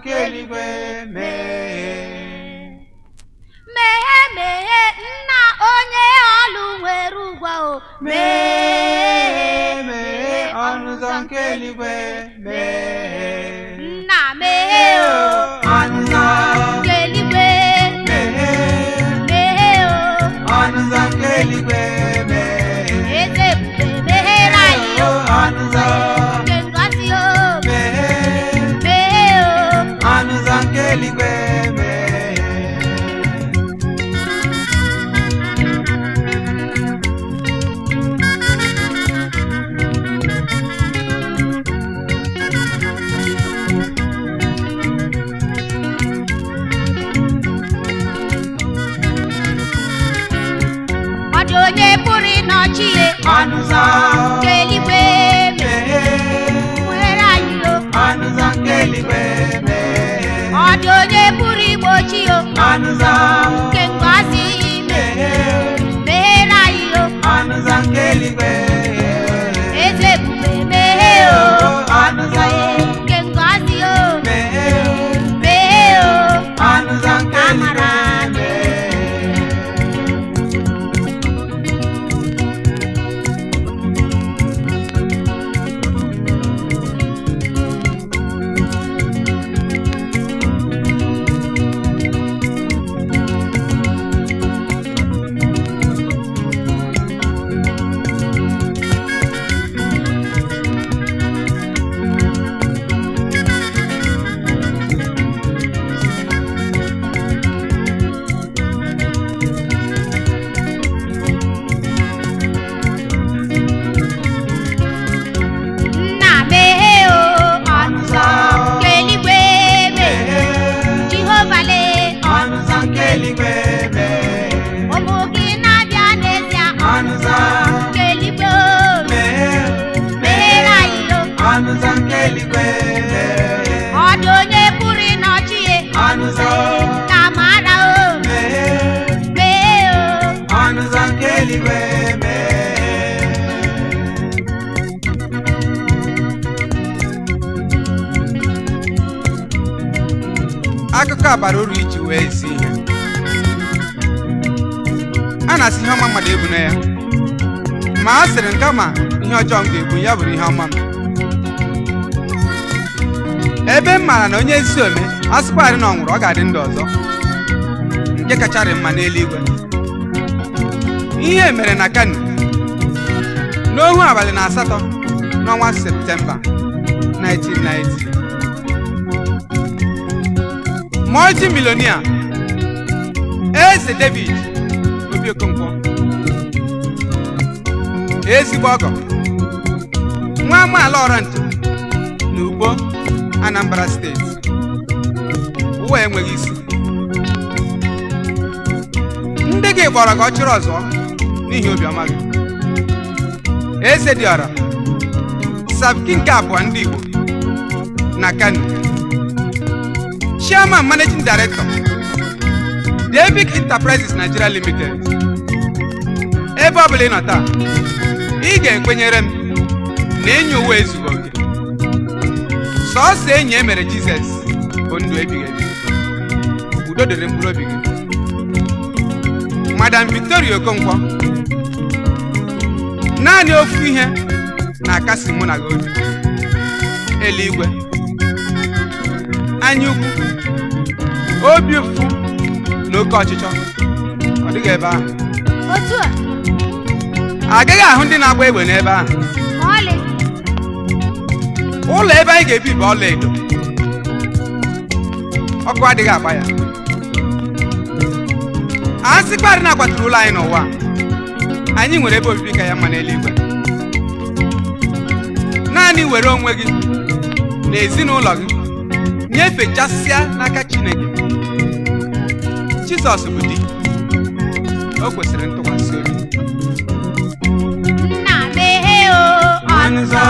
nke eluigwe meghee. Meghee, meghee, nna onye ọlụ nwere ụgwọ o. Meghee, meghee ọnụ ụzọ nke eluigwe meghee. Nna meghee o. Ọnụ ụzọ nke eluigwe. Meghee. Meghee o. Ọnụ ụzọ nke eluigwe meghee. Eze ebube meghere anyị o. Ọnụ ụzọ nke ngọzi o. Meghee. Meghee o. Ọnụ ụzọ nke eluigwe meghee. Ọ dị onye pụrụ ịnọchi ya. Ọnụ ụzọ Nke eluigwe meghee. meghere anyị o. Ọnụ ụzọ nke eluigwe meghee. Ọ dị onye pụrụ igbochi o. Ọnụ ụzọ nke ngọzi meghee. meghere anyị o. Ọnụ ụzọ nke eluigwe. Eze ebube meghee o. Ọnụ ụzọ nke ngọzi o. meghee. Meghee o. Ọnụ ụzọ nke eluigwe Amara. meghee. Nna meghee o. Ọnụ ụzọ nke eluigwe meghee. Meghee. Jehova lee. Ọnụ ụzọ nke eluigwe meghee. Ụmụ gị na-abịa n'ezie. Ọnụ ụzọ nke eluigwe o. meghee. Meghere anyị o. Ọnụ ụzọ nke eluigwe meghee. Ọ dị onye pụrụ ịnọchi ya. Ọnụ ụzọ Ka mara o. meghee. Meghee o. Ọnụ ụzọ nke eluigwe meghee. Akụkọ a bara uru iji wee zi ihe. A na-asị ihe ọma mmadụ egbuna ya, ma a sịrị m kama ihe ọjọọ m ga-egbu ya bụrụ ihe ọma m, ebe m maara na onye ezi ome a sịkwarị na ọ nwụrụ, ọ ga-adị ndụ ọzọ nke kacharị mma n'eluigwe. Ihe mere na Kano n'ohu abalị na 8 n'ọnwa Septemba 1990, multi-millionaire Eze David Obi Okonkwo, ezigbo ọgọ nwa amaala Ọrantị na Ugbo, Anambra Steeti. Ụwa enweghị isi. Ndị gị kpọrọ ka ọ chịrị ọzọ n'ihi obiọma gị. Eze dị ọra Sabki nke abụọ ndị Igbo na Kano, Chairman, Managing Director, David Enterprises Nigeria Limited. Ebe ọ bụla ị nọ taa, ị ga-ekwenyere m na enyi ụwa ezughị oke. Sọọsọ enyi e mere Jizọs bụ ndụ ebighị ebi. Udo dịrị mkpụrụ obi gị. Madam Victoria Okonkwo, naanị ofu ihe na-akasi mụ na gị obi: eluigwe. Anya ukwu, obi ụfụ na oke ọchịchọ ọ dịghị ebe ahụ. Otu a. Agaghị ahụ ndị na-agba egbe n'ebe ahụ. Ma ọlị. Ụlọ ebe anyị ga-ebi bụ ọla edo, ọkụ adịghị agba ya. A sịkwarị na akwaturu ụlọ anyị n'ụwa a, anyị nwere ebe obibi ka ya mma n'eluigwe. Naanị were onwe gị na ezinụlọ gị nyefechasịa n'aka Chineke. Jizọs bụ di o kwesịrị ntụkwasị obi. Nna meghee o. Ọnụ ụzọ.